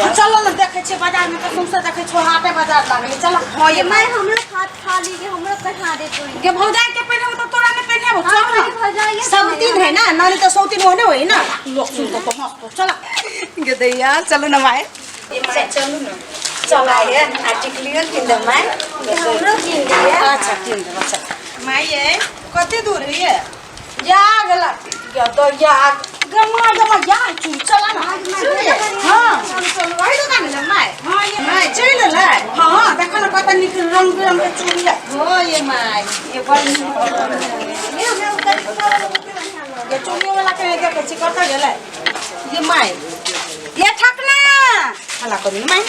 दे। चलो ने देखै छियै बाजार में तऽ सौंसे देखै छौ हाटे बाजार लागल चल। हाँ ये ये माय हमरो हाथ खाली के हमरो पहना दे कोई। के भौजाई के पहिनेबो तऽ तोरा नहि पहिनेबो। हाँ, चल खाली भौजाई के सब तीन है ना नानी तो सौतीन होने होई ना। लोग सुनतो तो हंसतो। चल गे दैया चलू ना माय। ये माय चलू ने। चल आए आ टिकलियो किन दे माय। हमरो किन दिए। अच्छा किन देब। अच्छा माय ये कते दूर है या गेला या तो या गमा गमा या चू चला ना। हां चलू वही दुकान है माय। हां ये माय चल ले। हां देखा ना कते नीक रंग बिरंग के चूड़ी है। हो ये माय ये बड़ नीक। ये हमरा उतर के वाला बहुते बढ़िया लगे। ये चूड़ी वाला के देखै छी कत गेलै। ये my ये ठकना हला करू माय।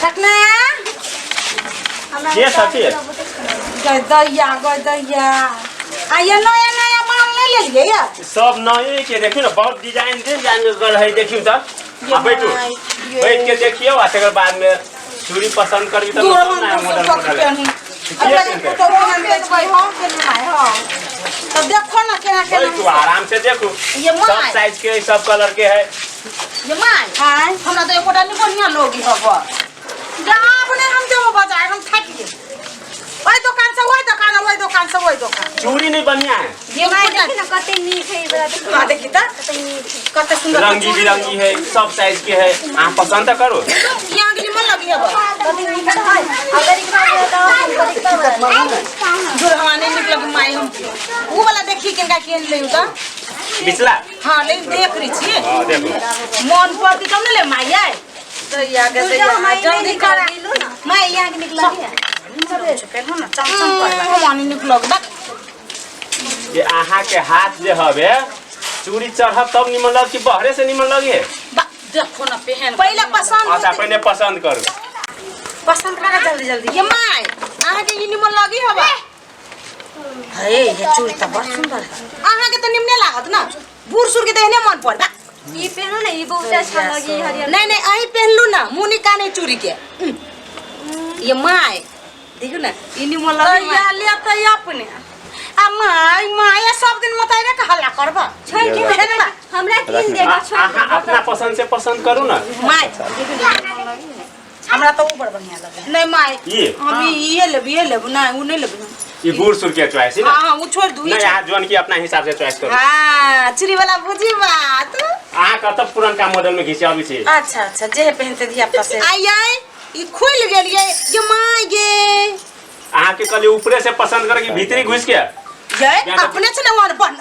ठकना हमरा के साथी है? गई दैया गई दैया आ ये नया नया माल नहीं लेलियै या। सब नए के देखियो ना बहुत डिजाइन डिजाइन कर है देखियो त। आ बैठू बैठ के देखियो आ तकर बाद में चूड़ी पसंद करबी त दूर सब नया हम मॉडल सब मॉडल है। पेनही के पेनतै? तो हम पेनबै हम पेनबै हां तो देखो ना केना केना। बैठू आराम से देखू। ये सब my size के सब कलर के है। ये my आय हमरा तो एकोटा नहीं बढ़िया लोगी हब। जा अपने हम जेबो बाजार हम थाकि गेल। ओइ दुकान से ओइ दुकान ओइ दुकान से ओइ दुकान। चूड़ी नहीं बढ़िया है। ये माय my देखी ना कते नीक है ई वाला देखी। हां देखी त कते नीक है। कते सुंदर रंगी बिरंगी है सब साइज के है। अहाँ पसंद तो करो। यहाँ के मन लगी हब। कते नीक है। अगर एक बार बताओ हम कते वाला। दूर हवा नहीं निकल लगी my. हम ऊ वाला देखी केनका केन लेउ त। बिचला हां ले देख रही छी। हां देखो मन पड़ती तब ने ले my आय। दैया गे दूजा दैया हमारी जल्दी नहीं करा। निकल गेलो ना। My यहाँ के निकल लगी है। पेनहो ना चमचम करबा। हम नहीं निकल लग बक। ये अहाँ के हाथ जे हवे चूड़ी चढ़ब तब निमन लग कि बहरे से निमन लगी है। बा देखो ना पहन पहले पसंद अच्छा पहले पसंद करू। पसंद करा जल्दी जल्दी। ये my अहाँ के ई निमन लगी हबा। हे ये चूड़ी त बड़ सुंदर है। अहाँ के त निमने लागत ना बूढ़ सूढ़ के त एहने मन पड़ता। ई पहनो ना ई बहुत अच्छा लगी हरियर। नहीं नहीं अही पहनलू ना मुनी काने चूड़ी के। ये my देखू ना ई निमन लगी दैया ले त अपने आ my my सब दिन मतैबे के हल्ला करबा। छोड़ के पहनबा। हमरा किन देगा छोड़ अहाँ अपना पसंद से पसंद करू ना। My हमरा त ऊ बड़ बढ़िया लगे। नहीं my ये हम ये लेब ये लेब नहीं ऊ नहीं लेब। ये बूढ़ सूढ़ के चॉइस है ना। हां हां ऊ छोड़ दू। नहीं अहाँ जोन की अपना हिसाब से चॉइस करू। हां चूड़ी वाला बुझी बात। अहाँ कतऽ पुरनका मॉडल में घिचाबै छी। अच्छा अच्छा जे पहनते धिया पुता से। आई आई ई खुल गेल ये my गे। अहाँ के कहली ऊपरे से पसंद करे कि भीतरी घुस के। ये अपने से ना वन बन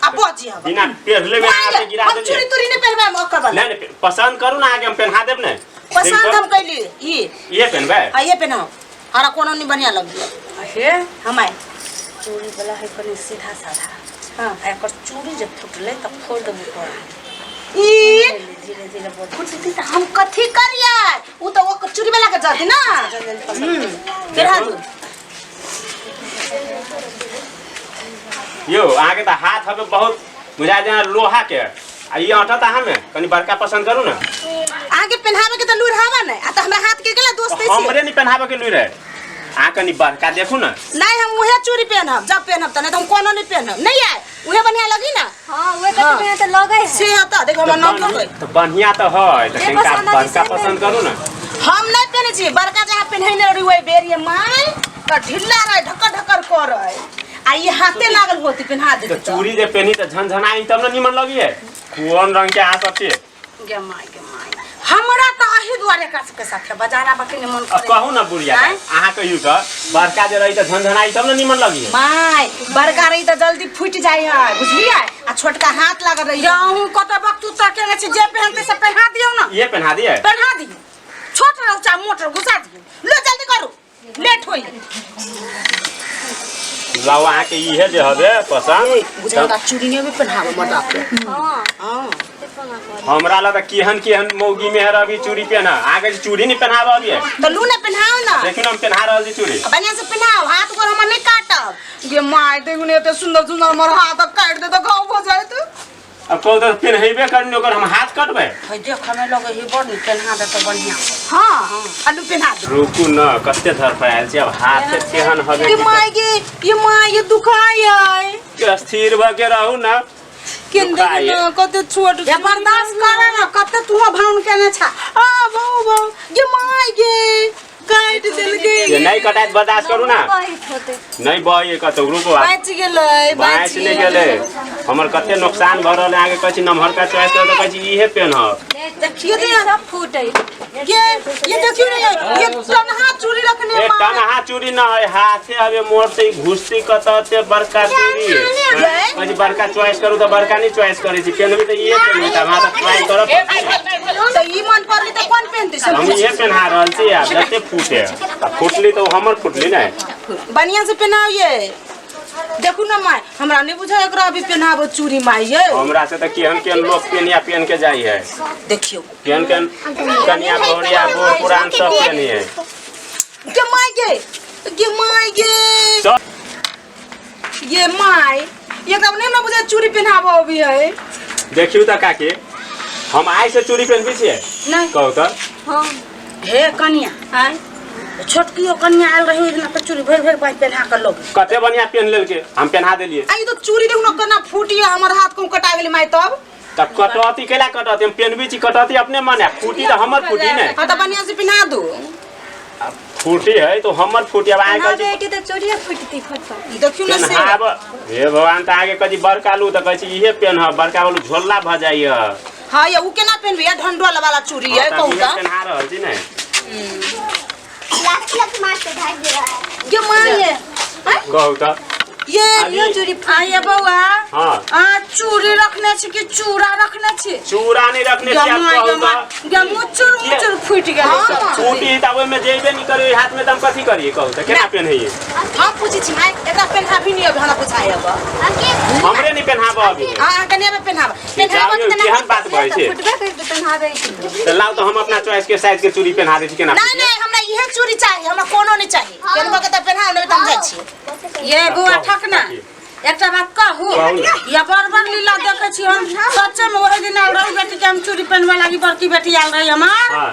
आ बजी हब। बिना पहनले में अहाँ के गिरा हम देलियै। चूड़ी तुड़ी नहीं पहनबै ओकर वाला। नहीं नहीं पसंद करू ना आगे हम पहना देब ने। पसंद हम कैली ई ये पहनबै। आ ये पहनाओ हमरा कोनो नहीं बढ़िया लगी। हे हम आए चूड़ी वाला है कनी सीधा साधा। हां आ एकर चूड़ी जब फुटले त फोड़ देबो तोरा। ई धीरे धीरे बोल। फुटती त हम कथी करियै ऊ त ओकर चूड़ी वाला के जाती ना। पहना दू। यो अहाँ के त हाथ हवे बहुत बुझा जेना लोहा के आ ई अटत अहाँ में कनी बड़का पसंद करू ना। अहाँ के पहनावे के त लूर हवा नहीं आ त हमरा हाथ के गेला दोस्त छी। हमरे नहीं पहनावे के लूर है। अहाँ कनी बड़का देखू ना। नहीं हम उहे चूड़ी पहनब जब पहनब त नहीं त हम कोनो नहीं पहनब। नहीं आए उहे बढ़िया लगी ना। हां उहे कते बढ़िया त लगे है। से त देखो हमरा नाम लगे। तो बढ़िया तो है त जे कनिका पसंद आबी बड़का से पसंद करू ना। हम नहीं पहने छी बड़का जहाँ पहने रही वही बेर ये my त ढिल्ला रहे ढकर ढकर कर रहे आ ये हाथे लागल होती पहना दे। तो चूड़ी जे पहनी त झनझनाई तब ना निमन लगी है। कोन रंग के अहाँ सब छी। गे my गे my हमरा त अही दुआरे का सबके साथे बाजार आबऽ के मन अब करे। कहू ना बुढ़िया आँय? अहाँ कहियौ त बड़का जे रही त झनझनाई तब ना निमन लगी है। My बड़का रही त जल्दी फूट जाय है बुझलियै आ छोटका हाथ लागल रही। जाहूं कत वक्त उतर के छी जे पहनते से पहना दियौ ना। ये पहना दिए। पहना दियौ छोट रहू चाहे मोट रहू घुसा दियौ। लो जल्दी करू लेट होई। लाओ अहाँ के इहे जे हवे पसंद। बुझाता चूड़ी भी पहनावे मर्दा के। हां हां हमरा ला त केहन केहन मौगी में अभी चूड़ी पहना अहाँ के चूड़ी नहीं पहनावे अभी। त लू ने पहनाओ ना। देखियो ना हम पहना रहल छी चूड़ी। बढ़िया से पहनाओ हाथ गोर हमर नहीं काटब। गे my देखू ने एते सुंदर सुंदर हमर हाथ काट दे त घाव भ जायत। अब कहू त पहनेबे करनी ओकर हम हाथ कटबै। है देख हमें लगे है बड़ नीक पहना दे त बढ़िया। हां आलू पहना दे। रुकू न कते धर पर आयल छी अब हाथ से केहन हवे ये my गे ये my ये दुखाय है। स्थिर भ के रहू ना। केन दुखाइ देखू न कते छोट ये बर्दाश्त कर ना कते तू भाउन केने छा आ बहु बहु गे माय गे काटि देलकै ये नहीं कटाइत बर्दाश्त करू ना बहैत होतै नहीं बहे कतौ रुको आब। बाँचि गेलै बाँचि नहि गेलै हमर कते नुकसान भऽ रहल है अहाँके कहै छी नमहरका चॉइस कर तऽ कहै छी इहे पेनहब देखियो ई तो सब फूटै ये ये देखियो ना ये तनहा चूड़ी रखने ए माँ तनहा चूड़ी न है हाथे हवे मोड़ से ई घुसती कतऽ ते बड़का चूड़ी ये? कहै छी बड़का चॉइस करू तऽ बड़का नहीं चॉइस करै छी पेनहबी तऽ इहे पेनहबी तऽ अहाँ तऽ ट्राई करब तो ई मन पड़ली तो कौन पहनती हम सब इहे पेन्हा रहल छी आब जते फूटे आ फूटली तऽ ओ हमर फूटली ने बढ़िया से पहनाओ ये देखू ना माय हमरा नहीं बुझा एकरा अभी पहनाबो चूड़ी माय ये हमरा से तऽ केहन केहन लोक पेनिया पेन के जाइ है देखियो केहन केहन कनिया बहुरिया बूढ़ पुरान सब पेनी है गे माय गे गे माय गे सब ये माय ये तब नहीं ना बुझा चूड़ी पहनाबो अभी है देखियौ तऽ काकी हम आइ से चूड़ी पेनबी छियै नहीं कहू तऽ हँ हे कनिया आँय छोटकियो कनिया आयल रही ओहि दिना तऽ चूड़ी भरि भरि बाँहि पेन्हा कऽ लोग कते बढ़िया पेन लेलके हम पेन्हा देलियै आ ई तो चूड़ी देखू ना केना फूटी हमर हाथ को कटा गेलै माय तब तब कटौती कैला कटौती हम पेनबी छी कटौती अपने मन है फूटी तऽ हमर फूटी ने हाँ तऽ बढ़िया से पिन्हा दू फूटी है तो हमर फूटी अब आगे ना कहै छी बेटी तऽ चूड़िए फूटती फटफट देखियौ ने से पेन्हाब हे भगवान तऽ आगे कहै छी बड़का लू तऽ कहै छी इहे पेन्हब बड़का वालू झोला भऽ जाइए हाँ ये उ केना पेनबी ये ढंडोल वाला चूड़ी है कहू इहे तऽ पेन्हा रहल छी ने लाख लाख मार के भाग गया ये माँ ये कहू तऽ ये अभी- यो चूड़ी आ ये बौआ हाँ आ चूड़ी रखने छी कि चूड़ा रखने छी चूड़ा नहीं रखने छी आब गमा कहू गमा तऽ गे मुचुर मुचुर फूटि गेलै सब चूड़ी। फूटी तऽ ओहिमे जेबे नहीं करियै हाथ में तऽ हम कथी करियै कहू तऽ केना पेन्हैयै हम पूछै छी माय एकरा पेन्हाबी नहीं अभी हमरा बुझाय अब हमरे नहीं पेन्हाब अभी हाँ कनिया में पेन्हाब पेन्हाब जाउ, केहन बात भऽ छै फुटबे करतै पेन्हाबै छी तऽ लाउ तऽ हम अपना चॉइस के साइज के चूड़ी पेन्हा दै छी केना नहीं नहीं हमरा इहे चूड़ी चाही हमरा कोनो नहीं चाही पेन्हबो के तऽ पेन्हाब नहीं तऽ हम जाइ छी ये बौआ ठकना एकटा बात कहू कहू ने। ये बड़ बड़ लीला देखै छी हम सच्चे में ओहि दिन आयल रही बेटी के हम चूड़ी पेनबे लागी बड़की बेटी आयल रही हमार हाँ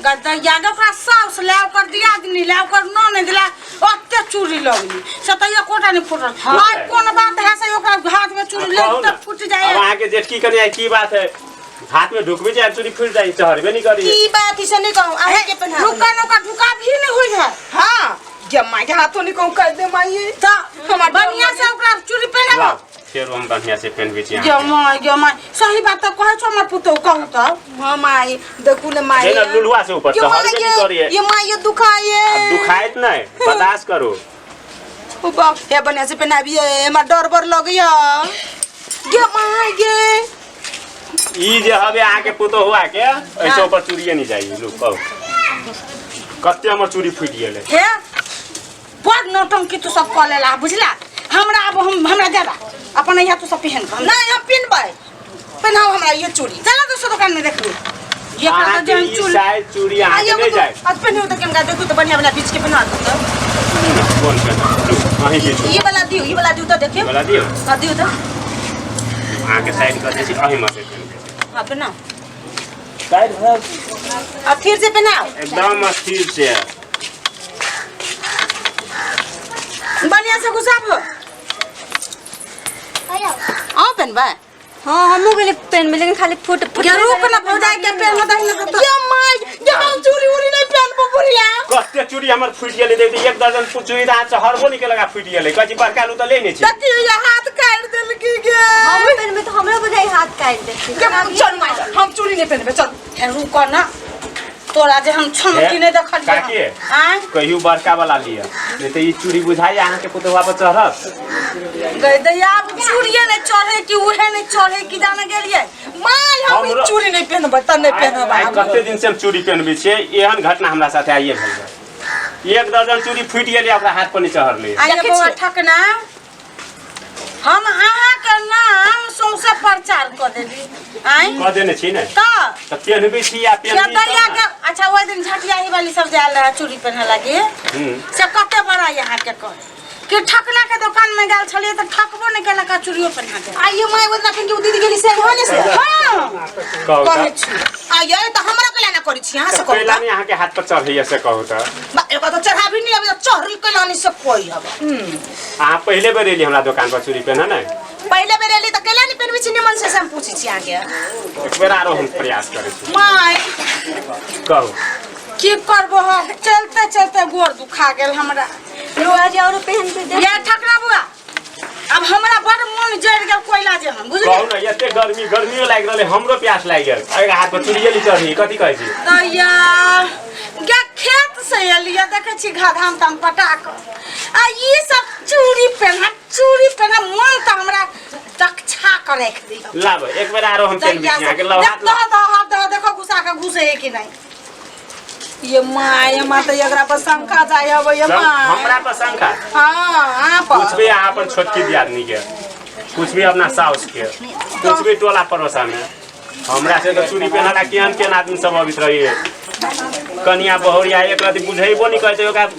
गदैया गे ओकरा साउस ले ओकर दियादनी ले ओकर ननद ले ओते चूड़ी लगली से तऽ एकोटा नहि फूटल आइ कोन बात है से ओकरा हाथ में चूड़ी कहू ले ना। तऽ फूट जाए अब अहाँके जेठकी कनिया की बात है हाथ में ढुकबी जाए चूड़ी फूट जाए चढ़बे नहीं करी की बात ई से नहीं कहू अहीं के पेन्हाब रुका नुका ढुका भी नहीं हुई है हाँ ये माय के हाथों नहीं कहूँ कर दे माई तऽ हमर बढ़िया से ओकरा चूड़ी पेनाबो लाउ फेर हम बढ़िया से पेनबी छी गे माय गे माय सही बात तऽ कहै छौ हमर पुतहु कहू तऽ हाँ माई देखू ने माई जे ना लुलुआ से ऊपर ये माई चढ़बे नहीं करी ये माई ये दुखाए अब दुखाइत नहीं बर्दाश्त करू ओ बाप हे बढ़िया से पेनाबिए हमरा डर बर लगैया गे माय गे ई जे हवे अहाँके पुतोह हुआ के ऐसे ऊपर चूड़िए नहीं जाई लू कहू कते हमर चूड़ी फूटि गेलै हे बड़ नौटंकी तू सब कऽ लेला बुझला हमरा आब हम हमरा देबा अपन यहाँ तू सब पहन कऽ नहीं हम पिनबै पेनाओ हमरा ये चूड़ी चला दोसर दुकान में देखबी ये अहाँके तऽ जेहन ई चूड़ी साइज चूड़ी अहाँके नहीं जाए आज पेनाओ तऽ केनका देखू तऽ बढ़िया बढ़िया बीच के पेना दू तऽ कोन पेन अहीं बीच ये वाला दियौ ये वाला दियौ तऽ देखियौ वाला दियौ हाँ दियौ तऽ अहाँके साइड कऽ दै छी अहीं में से पेन हाँ पेनाओ साइड भऽ आ फिर से पेनाओ एकदम स्थिर से बढ़िया से घुसाबो आओ पेनबै हँ हमहूँ गेलियै पेनबै लेकिन खाली फूट फूट गे रुक ना भौजाई के पेन दही ना तो ये माय ये हम चूड़ी उड़ी नहीं पेनबो बुढ़िया कते चूड़ी हमर फूटि गेलै देखियौ एक दर्जन चूड़ी तऽ अहाँ चढ़बो नहीं केलक आ फूटि गेलै कहै छी बड़का लू तऽ ले नहि छी देखियौ ये हाथ काटि देलकी गे हमहूँ पेनबै तऽ हमरो बुझाइ हाथ काटि देतै गे चल माय हम चूड़ी नहीं पेनबै चल हे रुक ना तोरा जे हम छमकी नहीं देखलियै काकी आँय कहियो बड़का वाला लिअ नहीं तऽ ई चूड़ी बुझाइ अहाँके पुतोहुआ पर चढ़त गई दैया आब चूड़िए नहीं चढ़े कि उहे नहीं चढ़े कि जाने गेलियै माय हम ई हमरो- चूड़ी नहीं पेनबै तऽ नहीं पेनबै आइ कते दिन से हम चूड़ी पेनबै छियै एहन घटना हमरा साथे आइए भेल रहै। एक दर्जन चूड़ी फूटि गेलै ओकरा हाथ पर नहीं चढ़लै आइए देखै बौआ छियै। ठकना हम अहाँके नाम सौंसे प्रचार कऽ देली आँय कऽ देने छी ने तऽ तऽ पेनबै छी आ पेनबै चदरिया के अच्छा ओहि दिन झटियाही वाली सब जायल रहे चूड़ी पेन्हे लागी से कते बड़ा यहाँ के कहे कि ठकना के दुकान में गेल छलियै तऽ ठकबो नहि केलक आ चूड़ियो पेन्हा देलक। आइए माय ओतना पेन के उ दीदी गेली से होने से हँ कहू कहै तऽ छी आइए तऽ हमरा कैला ना करै छी अहाँ से तऽ कहू कैला तऽ नहि अहाँके हाथ पर चढ़ैया से कहू तऽ बा, एकर तऽ चढ़ाबी नहीं अभी तऽ चढ़ी कैला नहीं से कोई हब अहाँ पहिले बेर एली हमरा दोकान पर चूड़ी पेन्ह ने पहिले बेर एली तऽ कैला नहीं पेनबै छी निमन से से हम पूछै छी अहाँके। एक बेर आरो हम प्रयास करै छी। माय कहू। की करबो हो, चलते चलते गोर दुखा गेल हमरा। बुआ जी और पहन के देख। या ठकरा बुआ, अब हमरा बड़ मन जरि गेल कोयला जे हम बुझलियै। कहू ने, एते गर्मी गर्मियो लागि रहलै, हमरो प्यास लागि गेल, एहि हाथ पर चूड़िए ली चढ़ी, कथी कहै छी? दैया गे, खेत से एलियै, देखै छी घाधाम ताम पटा कऽ आ ई सब चूड़ी पेन्हा चूड़ी पेन्हा, मन तऽ हमरा दक्षा कऽ राखि दिअ। लाब एक बेर आरो हम पेनबै छी अहाँके, लाउ देख हाथ दह दह हाथ दह, देखो घुसा के घुसे है कि नहीं। ये my, हमरा तऽ एकरा पर शंका जाय अबै ये my. हमरा पर शंका? हाँ, अहाँ पर। पूछबे अहाँ अपन छोटकी दियादनी के, पूछबे अपना साउस के, पूछबे टोला पड़ोसा में, हमरा से तऽ चूड़ी पेन्हला केहन केहन आदमी सब अबैत रहिए, कनिया बहुरिया एक रति बुझेबो नहीं करै छै, ओकरा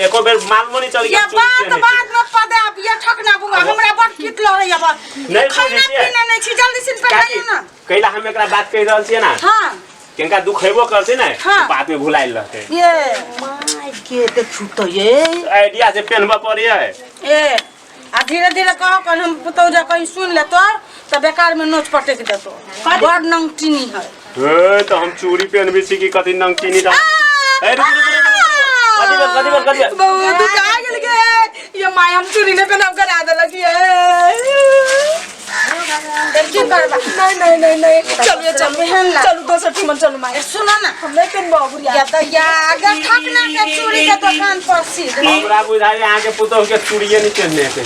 एको बेर मालूमो नहीं चली। ये बात बाद में पदे अब ये ठकना बुआ, हमरा बड़ कित लड़ैया बा। नहीं खाना बुझै छियै। पीना नहीं छी, जल्दी से पकाइयो ना। कैला हम एकरा बात कहि रहल छियै ना? हाँ। किनका दुख हेबो करतै ने। हाँ। बाद में भुलायल रहतै। ये my के देखू तो ये आइडिया से पेनबऽ पड़ैए। ए आ धीरे धीरे कहो, कहीं हम पुतहु जे कहीं सुन लेतो तऽ बेकार में नोच पटक देतो, बड़ नंगटिनी है। ए तऽ हम चूड़ी पेनबै छी कि कथी नमकीनी? तऽ ए रुक रुक रुक, कथी भेल, कथी भेल, कथी भेल? बहु दुखा गेल गे ये my, हम चूड़ी नहीं पहनब करा देलक ये। की करबा? नहीं नहीं नहीं नहीं, चलू ये चलू। पहन ला। चलू दोसर ठिमन चलू my. सुनो ना। हम नहीं पहनबो बुढ़िया। या तऽ या अगर ठकना के चूड़ी के दुकान पर सी हमरा बुझाइ अहाँके पुतोहु के चूड़िए नहि पेनने हेतै।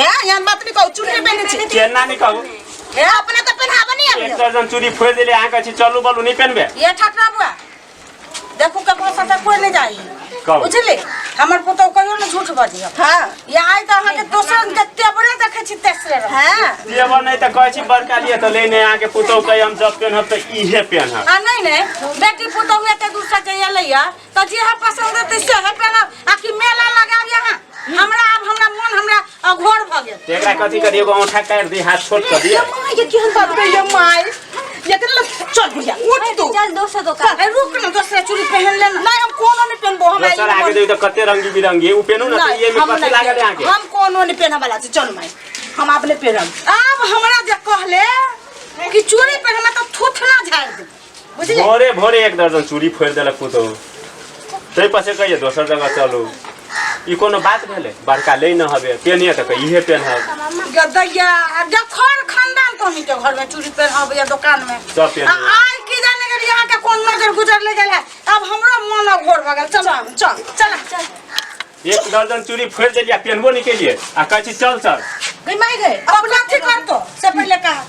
ए यहाँ बात नहीं कहू, चूड़ी नहीं पहने छी। केना नहि कहू? ए अपने तऽ पहनाबो नहीं एक आबे। दर्जन चूड़ी फोड़ि देले, अहाँ कहै छी चलू बोलू, नहि पेनबे? ये ठकना बुआ, देखू ककरो साथे कोई नहीं जाई। कहू। बुझली, हमर पुतहु कहियो ने झूठ बजियो। हाँ। या आइ तऽ अहाँके दोसर के तेवरे देखै छी, तेसरे रह। हाँ। लेबऽ नहि तऽ कहै छी बड़का लिए तऽ ले नहि, अहाँके पुतोहु कहै हम जब पेनहब तऽ इहे पेनहब। आ नहीं नहीं, बेटी पुतहु एते दूर से जे एलैया तऽ जे है पसंद हेतै से है पेनहब, आ कि मेला लगाब यहाँ हमरा? आब हमरा मन हमरा अघोर भऽ गेल। तऽ एकरा कथी करी? एगो औंठा काटि दी, हाथ छोट कऽ दिअ। ये my, ये केहन बात कहिए my, ये लग चल बुढ़िया उठ तू। चल दोसर दुकान। ए रुक न, दोसरा चूड़ी पहन ले ना। नहीं, हम कोनो नहीं पहनबो, हमरा दोसर आगे देखी तऽ कते रंगी बिरंगी उ पेनू ने तऽ नहीं, ये में हम कथी नहीं लागल है पहनब। अहाँके? हम कोनो नहीं पहनब वाला छी, चलू my, हम अपने पहनब। आब हमरा जे कहले कि चूड़ी पहनमे तऽ थूथना झाड़ि देब, बुझली? भोरे भोरे एक दर्जन चूड़ी फोड़ि देलक पुतोहु, ताहि पर से कहिए दोसर जगह चलू, ई कोनो बात भेलै? बड़का ले न हबे पेनिए तऽ कहिए इहे पेनहब। गदैया जखन खानदान तोहनी के घर में चूड़ी पहनब या दुकान में सब पेनहब। आ आइ की जाने गेल यहाँ के कोन नजर गुजर ले गेल है, अब हमरो मन अघोर भऽ गेल। चल चल चल चल। एक दर्जन चूड़ी फोड़ि देलियै आ पेनबो नहि केलियै आ कहै छी चल चल। गई my गई। अब कथी करतो से पहले कहा,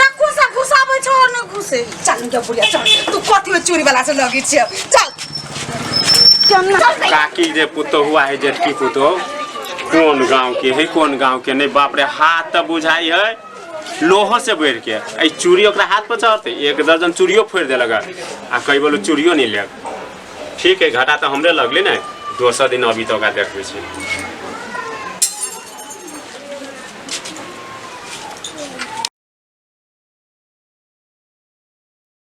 तक्कू से घुसाबै छौ और नहि घुसे। चल गे बुढ़िया चल, तू कथी में चूड़ी वाला से लगी छियै, चल। काकी जे पुतोहु है, जेठकी पुतोहु कोन गांव के है कोन गांव के नहीं, बाप रे हाथ तऽ बुझाई है लोहो से बढ़ के, एहि चूड़ी ओकरा हाथ पर चढ़ते एक दर्जन चूड़ियो फोड़ि देलक आ कई बोलो चूड़ियो नहीं लेब। ठीक है, घाटा तऽ हमरे लगले ने, दोसर दिन अभी तऽ ओकरा देखबै छी।